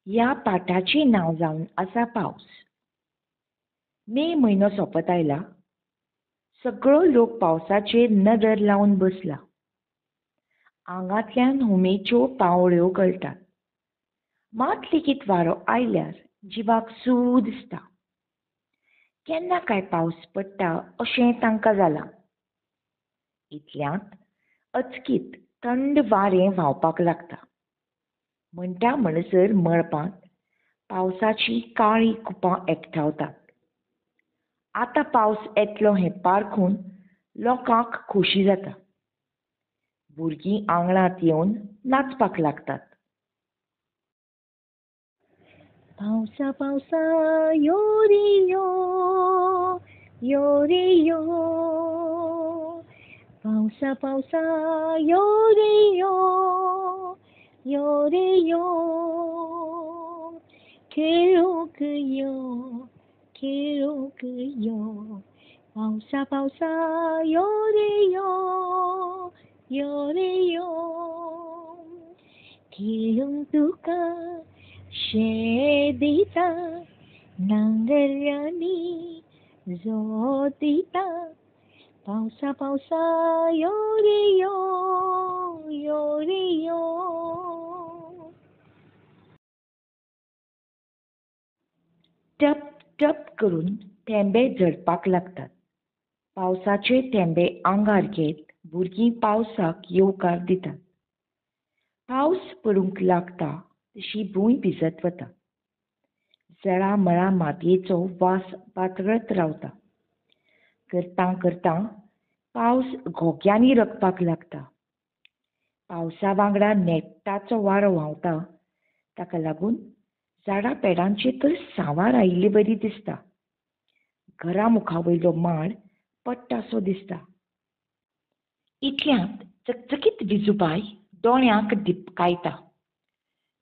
ह्या पाठाचें नांव जावन आसा पावस. मे म्हयनो सोंपत आयला. सगळो लोक पावसाचेर नदर लावन बसला. आंगांतल्यान हुमेच्यो पावळ्यो गळटात. मात लेगीत वारो आयल्यार जिवाक सूऽ दिसता. केन्ना काय पावस पडटा अशें तांकां जालां. इतल्यांत अचकीत थंड वारें व्हांवपाक लागता. म्हणटा म्हणसर मळबांत पावसाचीं काळीं कुपां एकठावतात. आतां पावस येतलो हें पारखून लोकांक खोशी जाता. भुरगीं आंगणांत येवन नाचपाक लागतात. पावसा पावसा यो रे यो, यो रे यो, पावसा पावसा यो रे यो, यो रे यो, खेळूंक यो, खेळूंक यो, पावसा पावसा यो रे यो, यो रे यो, खेळूंक तुका शें दिता, नांगऱ्यांनी जो दिता, पावसा पावसा यो रे यो, यो रे यो. टप टप करून थेंबे झडपाक लागतात. पावसाचे थेंबे आंगार घेत भुरगीं पावसाक येवकार दितात. पावस पडूंक लागता तशी भूंय भिजत वता. जळामळा मातयेचो वास पातळत रावता. करतां करतां पावस घोग्यांनी रकपाक लागता. पावसा वांगडा नेटाचो वारो व्हांवता. ताका लागून झाडां पेडांचेर तर सांवार आयिल्ले वरी दिसता. घरा मुखावयलो माड पडटासो दिसता. इतल्यांत चकचकीत विजूबाय दोळ्यांक दिपकायता.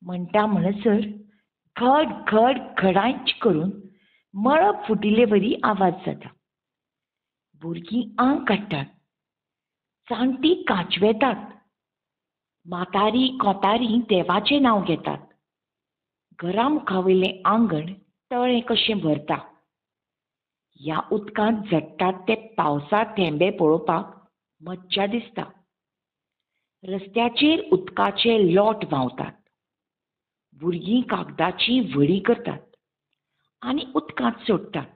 म्हणटा म्हणसर घड घड घडांच करून मळब फुटिल्ले वरी आवाज जाता. भुरगीं आंग काडटात. जाणटीं कांचवेतात. म्हातारी कोतारी देवाचें नांव घेतात. घरा मुखावयलें आंगण तळें कशें भरता. ह्या उदकांत झडटात ते पावसा थेंबे पळोवपाक मज्जा दिसता. रस्त्याचेर उदकाचे लोट व्हांवतात. भुरगीं कागदाचीं व्हडीं करतात आनी उदकांत सोडटात.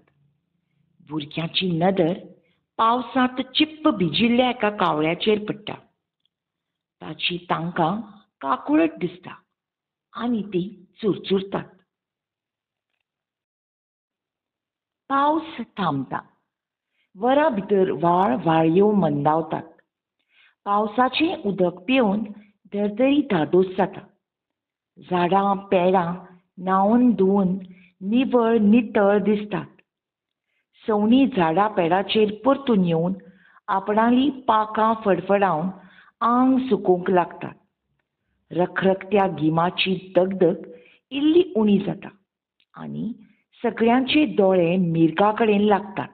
भुरग्यांची नदर पावसांत चिप्प भिजिल्ल्या एका कावळ्याचेर पडटा. ताची तांकां काकुळट दिसता आनी तीं चुरचुरतात. पावस थांबता. वरां भितर व्हाळ व्हाळयो मंदावतात. पावसाचें उदक पिवन धर्तरी धादोस जाता. झाडां पेडां न्हावन धुवन निवळ नितळ दिसतात. सवणीं झाडां पेडाचेर परतून येवन आपणालीं पाखां फडफडावन आंग सुकोवंक लागतात. रखरखत्या गिमाची दगदग इल्ली उणी जाता आनी सगळ्यांचे दोळे मिर्गा कडेन लागतात.